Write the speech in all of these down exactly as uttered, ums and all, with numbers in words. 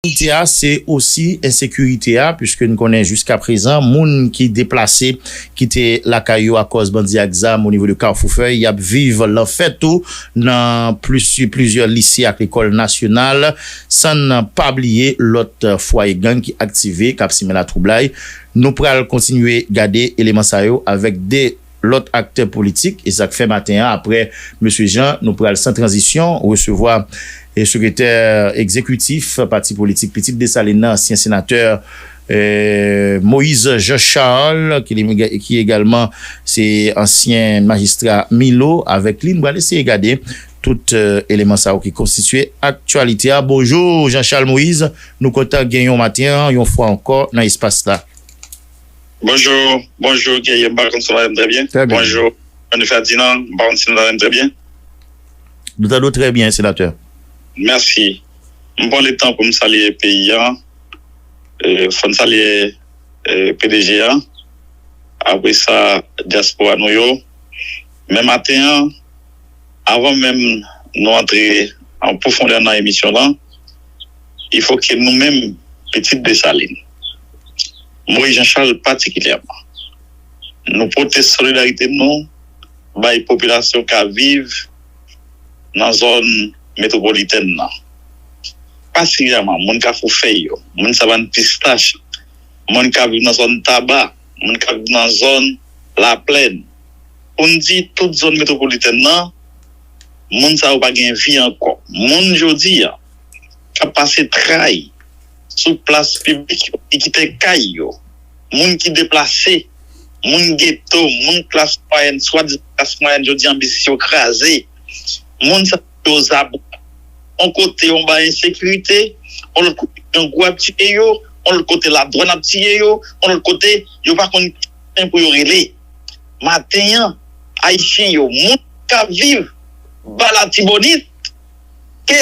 Ensekirite a, se osi ensekirite a, piske n konnen jiska prezan, moun ki deplase, kite lakay yo akòz bandi ak zam o nivo de Kafou Fèy, y ap viv lanfè tou nan plis, plizyè lise ak lekòl nasyonal, san n pa bliye lòt fwaye gang ki aktive, k ap simen latwoublay. Nou pral kontinye gade eleman sa yo avèk de lòt aktè politik, e sa k fè maten an, apre mesye Jean, nou pral san tranzisyon resevwa e sekretè egzekitif pati politik Pitit Desalin nan, ansyen senatè, eh, Moïse Jean Charles, ki, li, ki egalman se ansyen majistra Milo. Avèk li, nou pral eseye gade tout, eh, eleman sa yo ki konstitye aktyalite a. Bonjou, Jean Charles Moïse. Nou kontan gen yon maten an, yon fwa ankò, nan espas la. Bonjou, bonjou, Guerrier, m pa konn si w tande m trè byen. Trè byen. Bonjou, Johnny Ferdinand, m pa konn si nou tande m trè byen. Nou tande w trè byen, senatè. Mèsi. M pran letan pou m salye peyi a. E, fò n salye, e, P D G a. Apre sa, dyaspora nou yo. Men maten an, avan menm nou antre an pwofondè nan emisyon lan, il faut que nou menm, pitit Desalin, Moïse Jean Charles patikilyèman, nou pote solidarite nou bay popilasyon k ap viv nan zòn metwopolitèn nan. Patikilyèman, moun Kafou Fèy yo, moun Savann Pistach, moun k ap viv nan zòn Taba, moun k ap viv nan zòn Laplèn. Pou n di tout zòn metwopolitèn nan, moun sa yo pa gen vi ankò. Moun jodi a, k ap pase tray sou plas piblik yo, ki kite kay yo, moun ki deplase, moun geto, moun klas mwayèn, swadizan klas mwayèn, jodi a biznis yo kraze. Moun sa yo zabwa. Yon kote yo anba ensekirite, yon lòt kote grangou ap tiye yo, yon lòt kote ladwàn ap tiye yo, yon lòt kote yo pa konn ki chen pou yo rele. Maten an, Ayisyen yo, moun k ap viv ba Latibonit, ke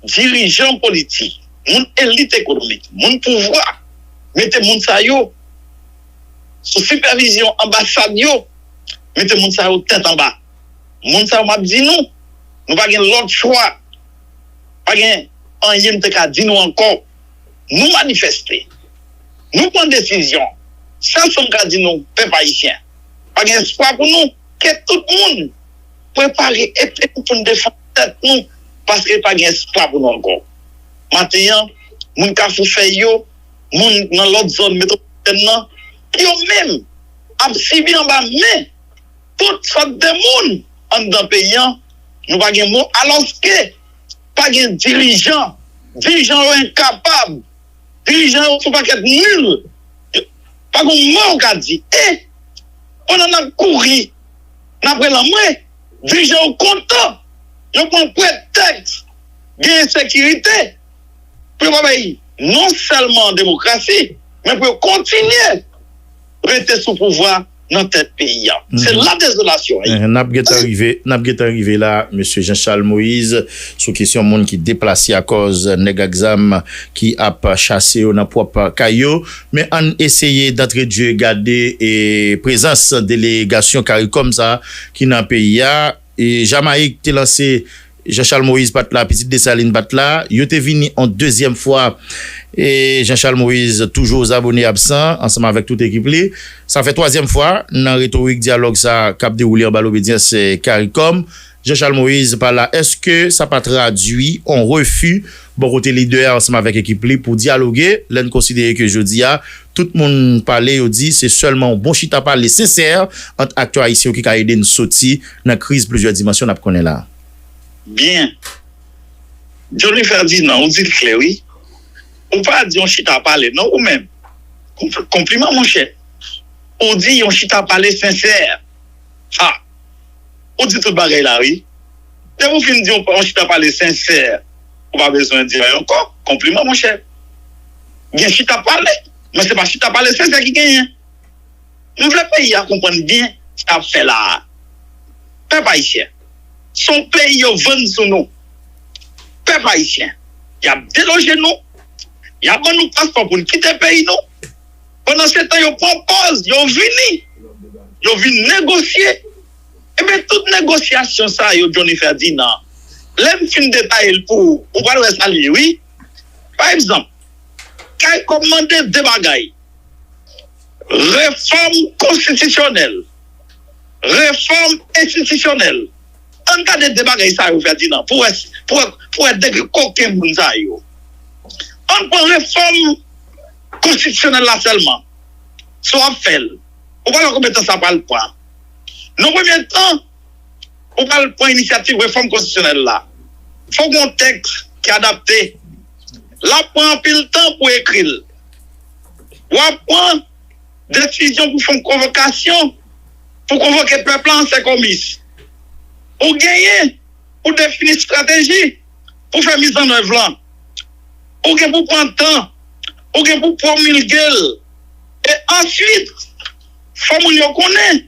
dirijan politik, moun elit ekonomik, moun pouvwa, mete moun sa yo sou sipèvizyon anbasad yo, mete moun sa yo tèt anba. Moun sa yo, m ap di nou, nou pa gen lòt chwa. Pa gen anyen m te ka di nou ankò. Nou manifeste. Nou pran desizyon. Sèl sa m ka di nou, pèp ayisyen, pa gen espwa pou nou. Ke tout moun prepare epe nou pou n defann tèt nou, paske pa gen espwa pou nou ankò. Maten an, moun Kafou Fèy yo, moun nan lòt zòn metwopolitèn nan, yo menm ap sibi anba men tout sòt de moun anndan peyi an, nou pa gen mo, alòske pa gen dirijan. Dirijan yo enkapab. Dirijan yo se yon pakèt nil. Pa gen mo yo ka di. E pandan n ap kouri, n ap rele anmwe, dirijan yo kontan. Yo pran pretèks gen ensekirite pou yo pa bay non sèlman demokrasi, men pou yo kontinye rete sou pouvwa nan tèt peyi a. Se la dezolasyon ye. N ap gentan rive, n ap gentan rive la, mesye Jean Charles Moïse, sou kesyon moun ki deplase akòz nèg ak zam ki ap chase yo nan pwòp kay yo. Men ann eseye dantre dye gade e prezans delegasyon CARICOM sa ki nan peyi a. E Jamayik te lanse, Jean Charles Moïse pa t la, Pitit Desalin pa t la, yo te vini yon dezyèm fwa. E Jean Charles Moïse toujou zabone absan ansanm avèk tout ekip li. Sa fè twazyèm fwa nan retorik dyalòg sa k ap dewoule anba lobedyans, eh, CARICOM. Jean Charles Moïse pa la. Èske sa pa tradui yon refi bò kote lidè a ansanm avèk ekip li pou dyaloge, lè n konsidere ke jodi a, tout moun pale, yo di se sèlman yon bon chita pale sensè ant aktè ayisyen yo ki ka ede n soti nan kriz plizyè dimansyon n ap konnen la? Byen. Johnny Ferdinand, ou di l klè, wi. Ou pa di yon chita pale, non, ou menm. Konp-, konpliman, monchè. Ou di yon chita pale sensè. Ha! Ou di tout bagay la, wi. Depi w fin di yon, yon chita pale sensè, ou pa bezwen di anyen ankò. Konpliman, monchè. Gen chita pale, men se pa chita pale sensè ki genyen. M vle peyi a konprann byen sa y ap fè la a. Pèp ayisyen, se yon peyi yo vann sou nou. Pèp ayisyen, y ap deloje nou, y ap ban nou paspò pou n kite peyi nou. Pandan se tan, yo pran pòz, yo vini, yo vin negosye. Ebyen, tout negosyasyon sa yo, Johnny Ferdinand, lè m fin detaye l pou ou, ou pral wè sa l ye, wi. Pa egzanp, CARICOM mande de bagay: refòm konstitisyonèl, refòm enstitisyonèl. Ann gade de bagay sa yo, Ferdinand, pou wè, pou wè, pou wè degre koken moun sa yo. Ann pran refòm konstitisyonèl la sèlman. Si w ap fè l, ou pa wè konbyen tan sa pral pran? Nan premye tan, ou pral pran inisyativ refòm konstitisyonèl la. Fò w gen yon tèks ki adapte. L ap pran anpil tan pou ekri l. W ap pran desizyon pou fè yon konvokasyon, pou konvoke pèp la an sèkomis. Ou genyen pou defini estrateji pou fè mizannèv lan. Ou gen pou pran tan, ou gen pou pwomilge l. E answit, fò moun yo konnen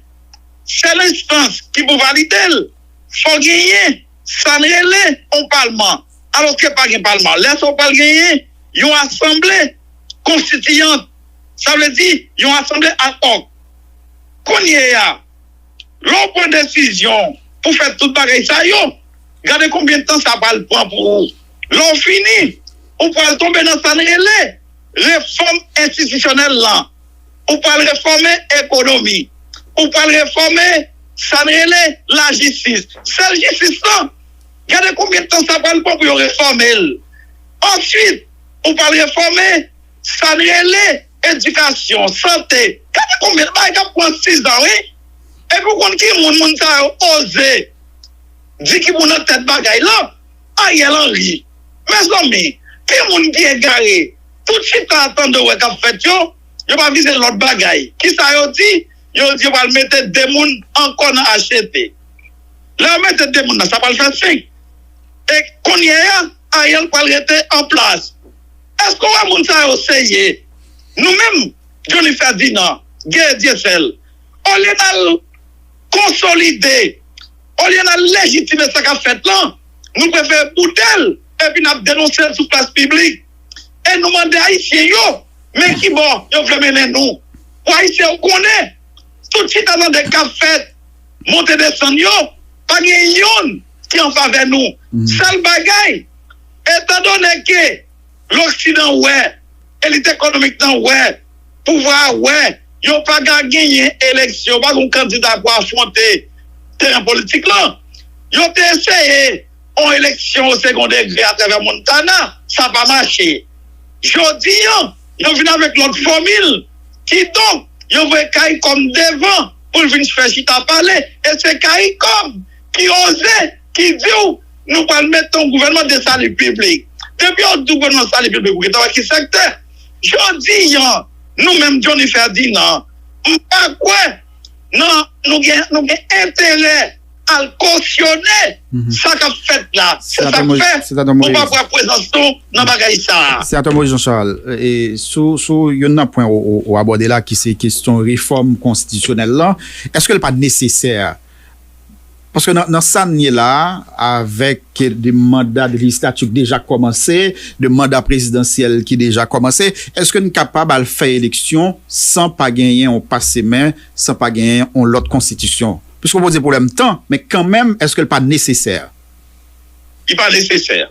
sèl enstans ki pou valide l, fò genyen sa n rele yon palman. Alòske pa gen palman. Lè sa w pral genyen yon asanble konstitiyan, sa vle di yon asanble ad hoc. Kounye a, lè w pran desizyon pou fè tout bagay sa yo, gade konbyen tan sa pral pran pou ou. Lè w fini, ou pral tonbe nan sa n rele refòm enstitisyonèl lan. Ou pral refòme ekonomi. Ou pral refòme sa n rele lajistis. Sèl jistis lan, gade konbyen tan sa pral pran pou yo refòme l. Answit, ou pral refòme sa n rele edikasyon, sante. Gade konbyen bagay k ap pran sizan, wi. Epi w konn ki moun, moun sa yo oze di ki moun nan tèt bagay lan? Ariel Henry. Mezanmi, ki moun ki egare? Tout chita tande wè k ap fèt yo, yo pa vize lòt bagay. Kisa yo di? Yo di yo pral mete de moun ankò nan H C T. Lè yo mete de moun nan, sa pral fè senk. E kounye a, Ariel pral rete an plas. Èske w wè moun sa yo serye? Nou menm, Johnny Ferdinand, Guerrier Dieuseul, olye n al konsolide, olye n al lejitime sa k ap fèt lan, nou prefere boude l, epi n ap denonse l sou plas piblik. E nou mande Ayisyen yo, men ki bò yo vle mennen nou. Pou Ayisyen yo konnen, tout chita tande k ap fèt, monte desann yo, pa gen youn ki an favè nou. Sèl bagay, etandone ke Loksidan wè, elit ekonomik lan wè, pouvwa a wè, yo pa ka genyen eleksyon, yo pa gen yon kandida pou afwonte teren politik lan. Yo te eseye yon eleksyon o segon degre atravè Montana, sa pa mache. Jodi an, yo vin avèk lòt fòmil. Kidonk, yo voye CARICOM devan pou l vin fè chita pale. E se CARICOM ki oze, ki di w, nou pral mete yon gouvènman de sali piblik. Depi yo di w gouvènman sali piblik, ou gentan wè ki sektè. Jodi an, nou menm Johnny Ferdinand, m pa kwè nan nou gen, nou gen enterè al kosyone sa k ap fèt la. Se sa k fè nou pa pran prezans nou nan bagay sa a. Senatè Moïse Jean Charles, e, sou, sou youn nan pwen ou, ou, ou abòde la, ki se kesyon refòm konstitisyonèl lan, èske l pa nesesè? Paske nan, nan sa n ye la a, avèk de manda de lejislati ki deja kòmanse, de manda prezidansyèl ki deja kòmanse, èske n kapab al fè eleksyon san pa genyen yon pase men, san pa genyen yon lòt konstitisyon? Piske w poze pwoblèm tan, men kanmenm, èske l pa nesesè? Li pa nesesè.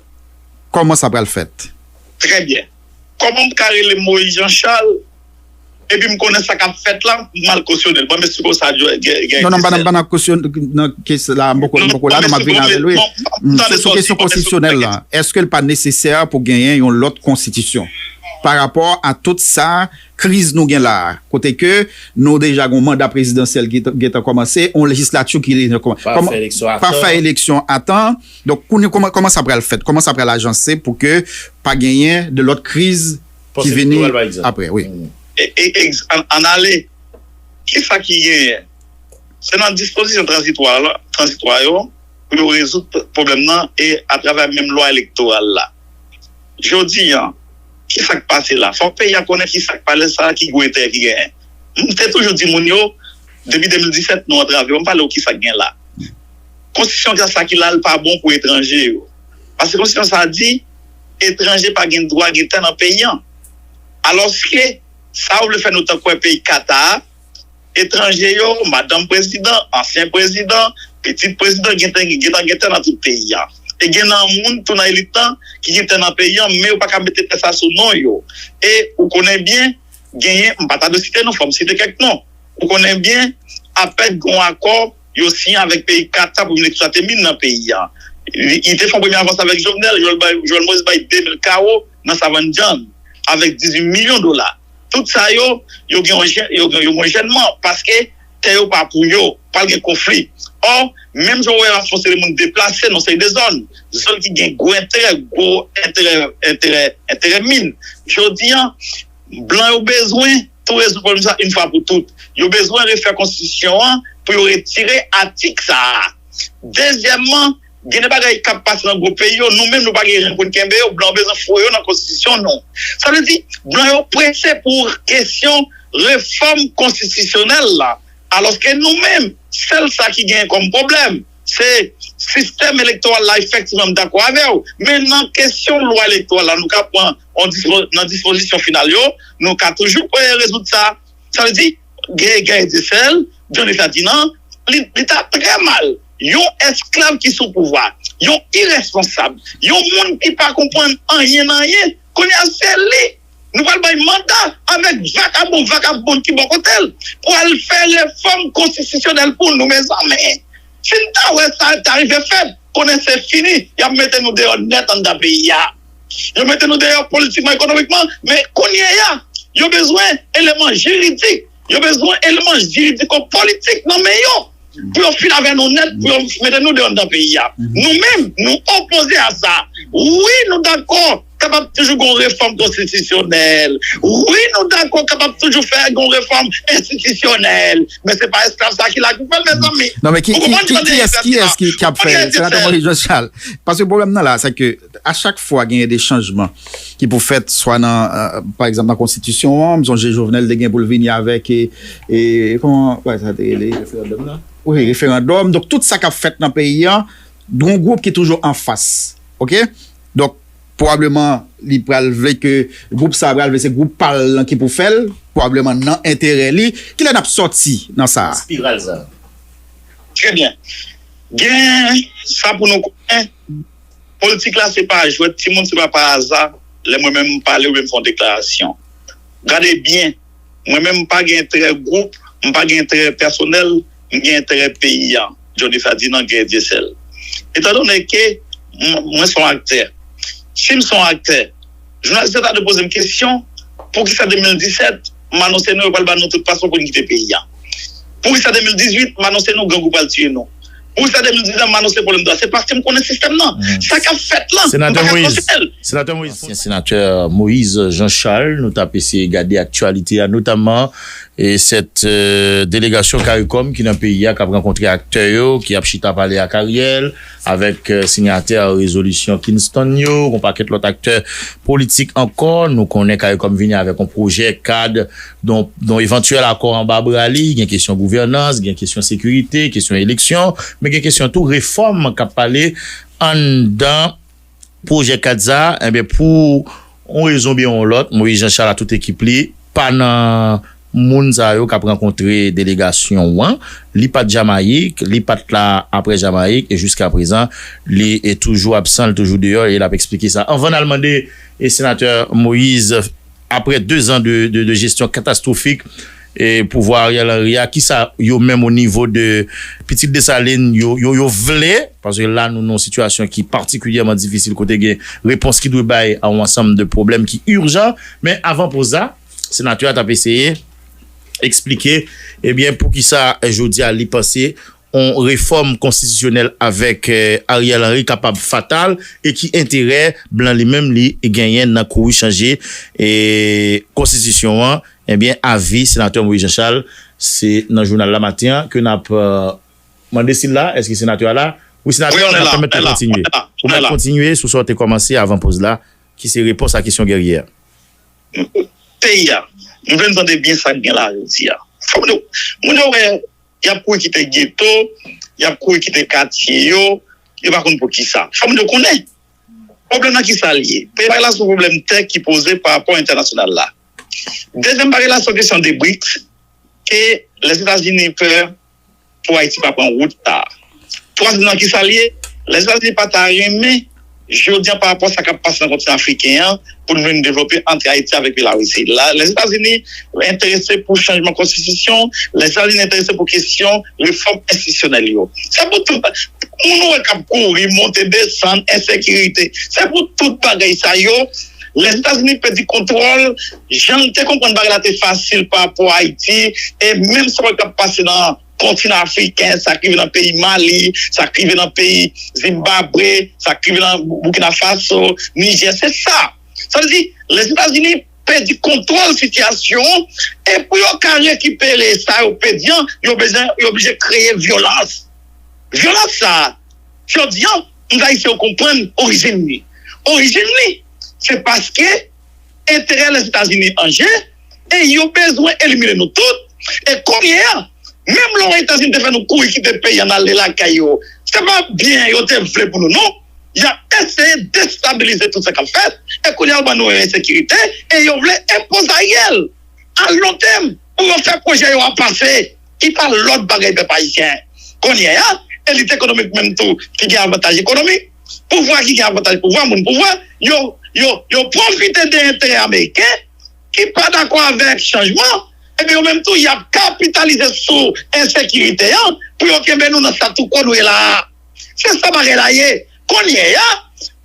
Kòman sa pral fèt? Trè byen. Kòman m ka rele Moïse Jean Charles, epi m konnen sa k ap fèt la, m al kosyone l? Ban m esplike w sa, gen, gen, non, non, m pa nan, m pa nan kosyon, nan kes la, m poko, m poko la, non, m ap vin avè l, wi. Sou, sou kesyon konstitisyonèl la, èske l pa nesesè pou genyen yon lòt konstitisyon? Pa rapò a tout sa, kriz nou gen la a, kote ke nou deja gen yon manda prezidansyèl ki t-, gentan kòmanse, yon lejislati ki deja kòmanse. Pa fè eleksyon a tan. Pa fè eleksyon a tan. Donk, kounye, kòman, kòman sa pral fèt? Kòman sa pral ajanse pou ke pa genyen de lòt kriz ki vini apre? Wi. E, e, egz-, ann, ann ale. Kisa ki genyen? Se nan dispozisyon tranzitwa la, tranzitwa yo, pou yo rezoud pwoblèm nan e atravè menm lwa elektoral la. Jodi an, kisa k pase la? Fòk peyi a konnen kisa k pase la, ki gwo enterè ki genyen. M te toujou di moun yo, depi de mil disèt, nou antrave yo. M pale w kisa k gen la. Konstitisyon sa ki la, l pa bon pou etranje yo. Paske konstitisyon sa di, etranje pa gen dwa gen tè nan peyi an. Alòske, sa yo vle fè nou tankou peyi Kata a, etranje yo, madanm prezidan, ansyen prezidan, pitit prezidan, gentan, gentan, gentan nan tout peyi a. E gen nan moun tou nan elit lan ki gen tè nan peyi an, men yo pa ka mete tè sa sou non yo. E ou konnen byen, genyen, m pa ta dwe site non, fò m site kèk non. Ou konnen byen, apèd gen yon akò yo siyen avèk peyi Kata pou vin eksplwate min nan peyi a. Li, li te fè yon premye avans avèk Jovenel, Jovenel bay, Jovenel Moïse bay de mil kawo nan Savann Djann, avèk dizuit milyon dola. Tout sa yo, yo gen yon jè-, yo gen, yo gen yon jènman, paske tè yo pa pou yo, pral gen konfli. Ò, menm jan w wè y ap fòse moun deplase nan seri de zòn, zòn ki gen gwo enterè, gwo enterè, enterè, enterè min. Jodi a, blan yo bezwen tou rezoud pwoblèm sa yon fwa pou tout. Yo bezwen refè konstitisyon an pou yo retire atik sa a. Dezyèmman, gen de bagay k ap pase nan gwo peyi yo, nou menm nou pa gen ren pou n kenbe yo, blan yo bezwen foure yo nan konstitisyon nou. Sa vle di, blan yo prese pou kesyon refòm konstitisyonèl la, alòske nou menm, sèl sa ki genyen kòm pwoblèm, se sistèm elektoral la, efektivman, m dakò avè w. Men nan kesyon lwa elektoral la, nou ka pran an dispo-, nan dispozisyon final yo, nou ka toujou, eh, rezoud sa. Sa vle di, Guerrier Dieuseul, Johnny Ferdinand, li, li ta trè mal. Yon esklav ki sou pouvwa, yon iresponsab, yon moun ki pa konprann anyen nan anyen, kounye a se li. Nou pral bay manda avèk vakabon, vakabon ki bò kote l pou al fè refòm konstitisyonèl pou nou, mezanmi. Si n ta wè sa ta rive fèt, konnen se fini, y ap mete nou deyò nèt anndan peyi a. Yo mete nou deyò politikman, ekonomikman, men kounye a, yo bezwen eleman jiridik, yo bezwen eleman jiridiko-politik nan men yo, pou yo fin avè nou nèt, pou yo mete nou deyò anndan peyi a. Nou menm, nou opoze a sa. Wi, nou dakò, kapab toujou gen yon refòm konstitisyonèl. Wi, nou dakò, kapab toujou fè gen yon refòm enstitisyonèl. Men se pa esklav sa ki la ki fè l, mezanmi. Non, men ki, Ou ki, konprann ki, ki ki kiyès, kiyès ki, ki ap fè, Senatè Moïse Jean Charles? Paske pwoblèm nan la, se ke a chak fwa genyen de chanjman ki pou fèt, swa nan, euh, pa egzanp, nan konstitisyon an, m sonje Jovenel te gen pou l vini avèk, e, e, kòman, bagay sa te rele? Referandòm nan? Wi, referandòm. Donk, tout sa k ap fèt nan peyi an, gen yon gwoup ki toujou anfas. Oke? Donk, pwobableman, li pral vle ke, gwoup sa a pral vle se gwoup pa l lan ki pou fè l, pwobableman nan enterè li. Kilè n ap sòti nan sa a? Espiral sa. Trè byen. Gen sa pou nou konnen. Politik la, se pa jwèt timoun, se pa pa aza lè mwen menm m pale oubyen m fè yon deklarasyon. Gade byen, mwen menm m pa gen enterè gwoup, m pa gen enterè pèsonèl, m gen enterè peyi a, Johnny Ferdinand Guerrier Dieuseul. Etandone ke m-, mwen se yon aktè. Si m se yon aktè, jounalis la ta dwe poze m kesyon, poukisa de mil disèt, m anonse nou yo pral ban nou tout paspò pou n kite peyi a? Poukisa de mil dizuit, m anonse nou grangou pral tiye nou? Poukisa de mil diznèf, m anonse pwoblèm dwa? Se paske m konnen sistèm nan. Sa k ap fèt lan, m pa ka konsone l. Senatè Moïse, ansyen senatè Moïse Jean Charles, nou t ap eseye gade aktyalite a, notamman, e, sèt, e, delegasyon CARICOM ki nan peyi a, k ap rankontre aktè yo, ki ap chita pale ak Ariel, avèk, e, sinyatè rezolisyon Kingston yo, yon pakèt lòt aktè politik ankò. Nou konnen CARICOM vini avèk yon pwojè kad, yon, yon evantyèl akò anba bra li. Gen kesyon gouvènans, gen kesyon sekirite, kesyon eleksyon, men gen kesyon tou refòm k ap pale anndan pwojè kad sa a. Enben, pou yon rezon byen yon lòt, Moïse Jean Charles ak tout ekip li pa nan moun sa yo k ap rankontre delegasyon an. Li pa t Jamayik, li pa t la apre Jamayik, e jiska prezan, li e toujou absan, li toujou deyò, e l ap eksplike sa. Anvan n al mande e senatè Moïse, apre de zan de, de, de jesyon katastwofik, e pouvwa Ariel Henry a, kisa yo menm o nivo de Pitit Desalin yo, yo, yo vle, paske la nou nan yon sitiyasyon ki patikilyèman difisil kote gen repons ki dwe bay a yon ansanm de pwoblèm ki ijan, men avan poz la, senatè a t ap eseye eksplike, ebyen, poukisa, eh, jodi a li panse yon refòm konstitisyonèl avèk, eh, Ariel Henry kapab fatal e ki enterè blan li menm li genyen nan kouri chanje, eh, konstitisyon an. Ebyen, avi senatè Moïse Jean Charles, se nan jounal la maten an ke n ap, eh, mande si l la. Èske senatè a la? Wi, senatè, n ap pèmèt ou kontinye. Ou mèt kontinye sou sa w te kòmanse avan poz la, ki se repons a kesyon Guerrier a. Peyi a, nou vle n tande byen sa k gen la jodi a. Fòk nou, moun yo wè, y ap kouri kite geto, y ap kouri kite katye yo, yo pa konn poukisa. Fòk nou konnen pwoblèm nan kisa l ye. Peyi pa la se yon pwoblèm tè ki poze pa rapò entènasyonal la. Dezyèm bagay la, se yon kesyon de briks ke Lèzetazini pè pou Ayiti pa pran wout sa a. Twazyèm nan kisa l ye? Lèzetazini pa ta renmen, jodi an, pa rapò sa k ap pase nan kontinan afriken an, pou nou vin devlope ant Ayiti avèk peyi Larisi. La, Lèzetazini enterese pou chanjman konstitisyon, Lèzetazini enterese pou kesyon refòm enstitisyonèl yo. Se pou tout moun ou wè k ap kouri, monte, desann, ensekirite. Se pou tout bagay sa yo, Lèzetazini pèdi kontwòl, jan l te konprann bagay la te fasil pa rapò a Ayiti, e menm sa w wè k ap pase nan kontinan afriken, sa k rive nan peyi Mali, sa k rive nan peyi Zimbabwe, sa k rive nan Bou-, Burkina Faso, Nijè, se sa. Sa vle di, Lèzetazini pèdi kontwòl sitiyasyon an, e pou yo ka rekipere sa yo pèdi an, yo bezwen, yo oblije kreye vyolans. Vyolans sa a, jodi an, m ta ese yo konprann orijin li. Orijin li, se paske enterè Lèzetazini an je, e yo bezwen elimine nou tout. E kounye a, menm lè Etazini te fè nou kouri kite peyi an ale lakay yo, se pa byen yo te vle pou nou, non. Y ap eseye destabilize tout sa k ap fèt, e kounye a, yo ban nou ensekirite, e yo vle enpoze Ariel a long tèm pou yo fè pwojè yo a pase, ki pa lòt bagay pèp ayisyen. Kounye a, elit ekonomik menm tou ki gen avantaj ekonomik, pouvwa ki gen avantaj pouvwa, moun pouvwa, yo, yo, yo pwofite de enterè ameriken ki pa dakò avèk chanjman, epi yo menm tou, y ap kapitalize sou ensekirite an pou yo kenbe nou nan statu quo nou ye la a. Se sa bagay la ye. Kounye a,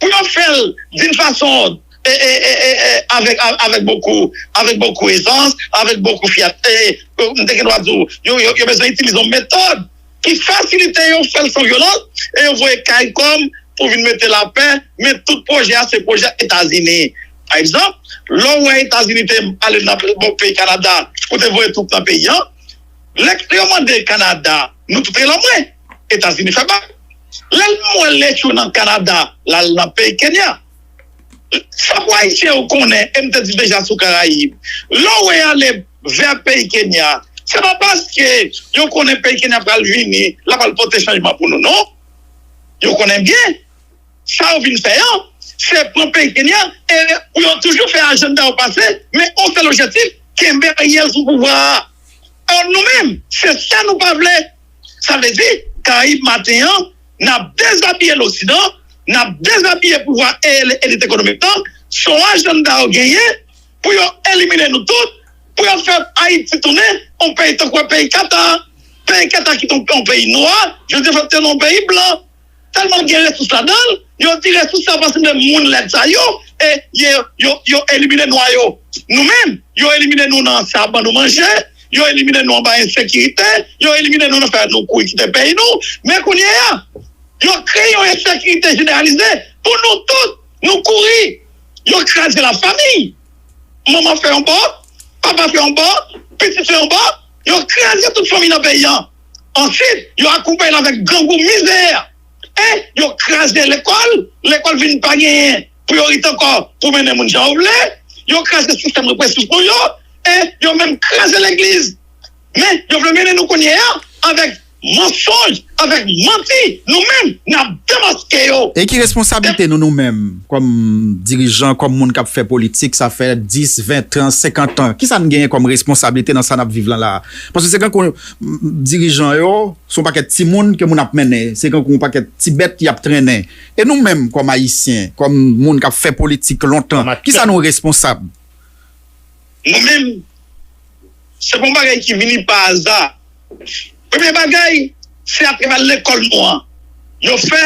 pou yo fè l d'une façon, e, e, e, e, e, avec, avec beaucoup, avec beaucoup aisance, avec beaucoup fierté, e, m te gen dwa di w, yo, yo, yo bezwen itilize yon metòd ki fasilite yo fè l san vyolans, e yo voye CARICOM pou vin mete lapè, men tout pwojè a se pwojè Etazini. Pa egzanp, lè w wè Etazini te ale nan bò peyi Kanada pou te voye twoup nan peyi an, lè yo mande Kanada, nou tout rele anmwe, Etazini fè bak. Lè l mwen lechou nan Kanada, l al nan peyi Kenya. Sa pou Ayisyen yo konnen, e m te di deja sou Karayib, lè w wè y ale vè peyi Kenya, se pa paske yo konnen peyi Kenya pral vini, l ap al pote chanjman pou nou, non. Yo konnen byen, sa yo vin fè an, se pran peyi Kenya, e pou yo toujou fè ajanda yo pase, men yon sèl objektif, kenbe Ariel sou pouvwa a. Alò nou menm, se sa nou pa vle. Sa vle di, Karayib maten an, n ap dezabiye Loksidan, n ap dezabiye pouvwa e elit ekonomik lan, se yon ajanda yo genyen pou yo elimine nou tout, pou yo fè Ayiti tounen yon peyi tankou peyi Kata. Peyi Kata ki te yon peyi nwa, jodi a fè l tounen yon peyi blan. Tèlman gen resous ladan l, yo di resous sa pa sanble moun lèd sa yo, e yo, yo, yo elimine nwa yo. Nou menm, yo elimine nou nan sa ban nou manje, yo elimine nou anba ensekirite, yo elimine nou nan fè nou kouri kite peyi nou. Men kounye a, yo kreye yon ensekirite jeneralize pou nou tout, nou kouri. Yo kraze lafanmi. Manman fè yon bò, papa fè yon bò, pitit fè yon bò, yo kraze tout fanmi nan peyi an. Answit, yo akonpaye l avèk grangou, mizè. E yo kraze lekòl, lekòl vin pa genyen priyorite ankò pou mennen moun jan yo vle. Yo kraze sistèm represif nou yo, e yo menm kraze legliz. Men, yo vle mennen nou kounye a avèk mansonj, avèk manti. Nou menm, n ap demaske yo. E ki responsablite nou, nou menm, kòm dirijan, kòm moun k ap fè politik, sa fè dis, ven, trant, senkant an? Kisa n genyen kòm responsablite nan sa n ap viv lan la a? Paske se kankou, m, dirijan yo, se yon pakèt timoun ke moun ap mennen. Se kankou yon pakèt ti bèt y ap trennen. E nou menm, kòm Ayisyen, kòm moun k ap fè politik lontan, kòm aktè, kisa nou responsab? Nou menm, se pa yon bagay ki vini pa aza. Premye bagay, se atravè lekòl nou an. Yo fè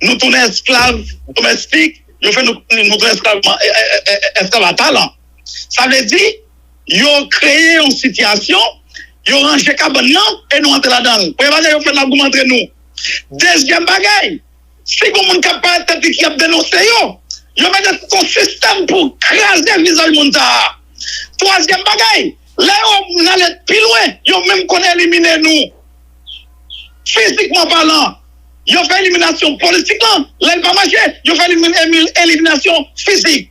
nou tounen esklav domestik, yo fè nou, nou tounen esklav, e, e, e, e, esklav atalan. Sa vle di, yo kreye yon sitiyasyon, yo ranje kabann nan, e nou antre ladan l. Premye bagay yo fè, n ap goumen antre nou. Dezyèm bagay, si gon moun k ap parèt tèt li ki ap denonse yo, yo mete tout yon sistèm pou kraze vizaj moun sa a. Twazyèm bagay, lè yo n ale pi lwen, yo menm konn elimine nou. Fizikman palan, yo fè eliminasyon politik lan, lè l pa mache, yo fè elimin-, elimil-, eliminasyon fizik.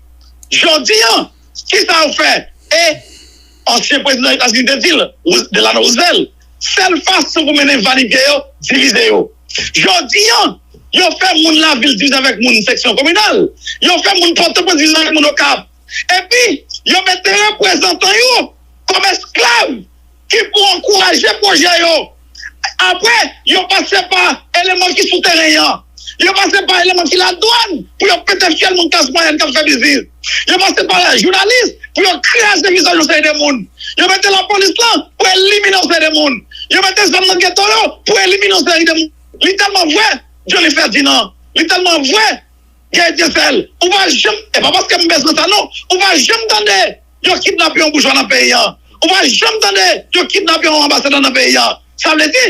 Jodi an, kisa yo fè? E ansyen prezidan Etazini te di l, Roos-, Delano Roosevelt, sèl fason pou mennen va ni vye yo, divize yo. Jodi an, yo fè moun lavil divize avèk moun seksyon kominal. Yo fè moun Pòtoprens divize avèk moun Okap. Epi, yo mete reprezantan yo kòm esklav ki pou ankouraje pwojè yo. Apre, yo pase pa eleman ki sou teren an. Yo pase pa eleman ki ladwàn pou yo pete fyèl moun klas mwayèn k ap fè biznis. Yo pase pa jounalis pou yo kraze vizaj yon seri de moun. Yo mete lapolis lan pou elimine yon seri de moun. Yo mete zam nan geto yo pou elimine yon seri de moun. Li tèlman vre, Johnny Ferdinand. Li tèlman vre, Guerrier Dieuseul. Ou pa janm, e pa paske m bezwen sa non, ou pa janm tande yo kidnape yon boujwa nan peyi a. Ou pa janm tande yo kidnape yon anbasadè nan peyi a. Sa vle di,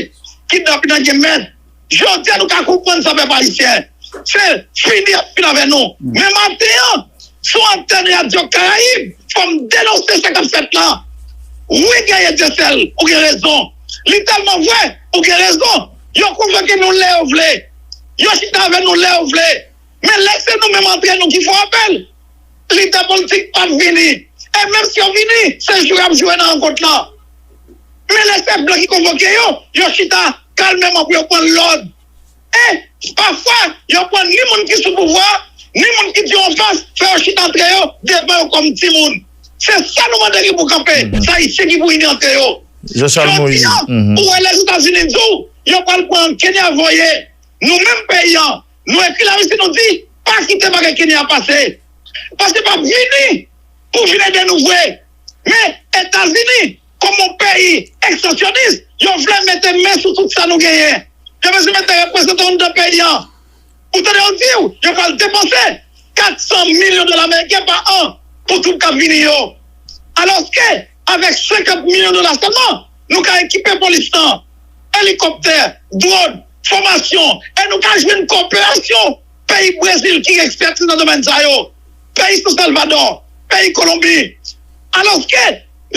kidnapin nan gen mèt. Jodi a nou ka konprann sa, pèp ayisyen. Se fini, y ap fini avè nou. Men maten an, sou antèn Radyo Karayib, fò m denonse sa k ap fèt la. Wi, Guerrier Dieuseul, ou gen rezon. Li tèlman vre, ou gen rezon. Yo konvoke nou lè yo vle. Yo chita avè nou lè yo vle. Men lè se nou menm antre nou ki fè apèl. Lidè politik p ap vini. E menm si yo vini, se jwe y ap jwe nan rankont lan. Men lè se blan ki konvoke yo, yo chita kalmeman pou yo pran lòd. E pafwa, yo pran ni moun ki sou pouvwa, ni moun ki di yo anfas, fè yo chita antre yo, devan yo kòm timoun. Se sa nou mande ki pou kanpe, se Ayisyen ki pou ini antre yo. Jean Charles Moïse. Jodi a, ou wè Lèzetazini di w, yo pral pran Kenya voye. Nou menm peyi an, nou ekri Larisi, nou di, pa kite bagay Kenya a pase. Paske p ap vini pou vin ede nou vre. Men Etazini, kòm yon peyi ekstansyonis, yo vle mete men sou tout sa nou genyen. Yo bezwen mete reprezantan anndan peyi an. Ou tande yo di w, yo pral depanse kat san milyon dola ameriken pa an pou twoup k ap vini yo. Alòske, avèk senkant milyon dola sèlman, nou ka ekipe polis lan, elikoptè, dwòn, fòmasyon, e nou ka jwenn koperasyon peyi Brezil ki gen ekspètiz nan domèn sa yo, peyi San Salvadò, peyi Kolonbi. Alòske,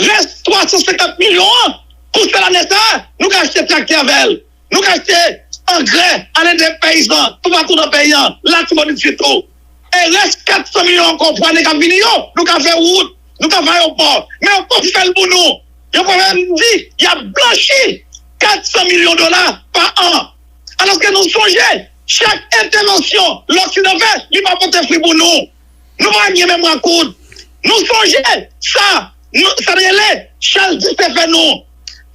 rès twa san senkant milyon an, pou sèl ane sa a, nou ka achte traktè avè l. Nou ka achte angrè, ale de peyizan toupatou nan peyi an, Latibonit sitou. E rès kat san milyon ankò pou ane k ap vini yo, nou ka fè wout, nou ka fè ayewopò. Men yo p ap fè l pou nou. Yo pa menm di y ap blanchi kat san milyon dola pa an. Alòske nou sonje, chak entèvansyon Loksidan fè, li pa pote fwi pou nou. Nou pa gen memwa kout. Nou sonje sa, nou, sa n rele Charles dix te fè nou.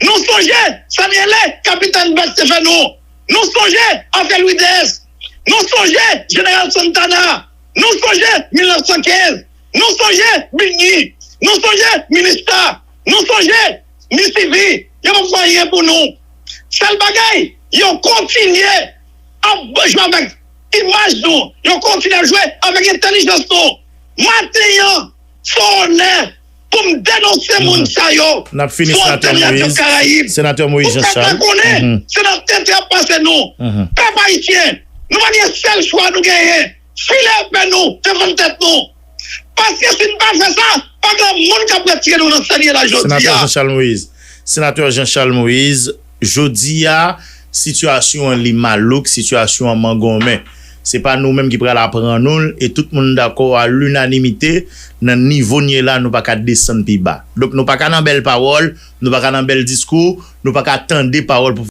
Nou sonje sa n rele Kapitèn Bèt te fè nou. Nou sonje afè Louis deux. Nou sonje Jeneral Santana. Nou sonje mil nèf san kenz. Nou sonje Bigny. Nou sonje Minista. Nou sonje Misivi. Yo pa fè anyen pou nou. Sèl bagay, yo kontinye ap jwe avèk imaj nou. Yo kontinye ap jwe avèk entèlijans nou. Maten an, se yon onè pou m denonse moun sa yo. N ap fini, Senatè Moïse. Senatè Moïse Jean Charles. Pou pèp la konnen se nan tenten y ap pase nou. Pèp ayisyen, nou pa gen sèl chwa nou genyen. File epe nou devan tèt nou. Paske si n pa fè sa, pa gen moun k ap retire nou nan sa n ye la jodi a. Senatè Jean Charles Moïse. Senatè Jean Charles Moïse, jodi a, sitiyasyon an li malouk, sitiyasyon an mangonmen. Se pa nou menm ki pral aprann ou l, e tout moun dakò a linanimite nan nivo n ye la, nou pa ka desann pi ba. Donk, nou pa ka nan bèl pawòl, nou pa ka nan bèl diskou, nou pa ka tande pawòl pou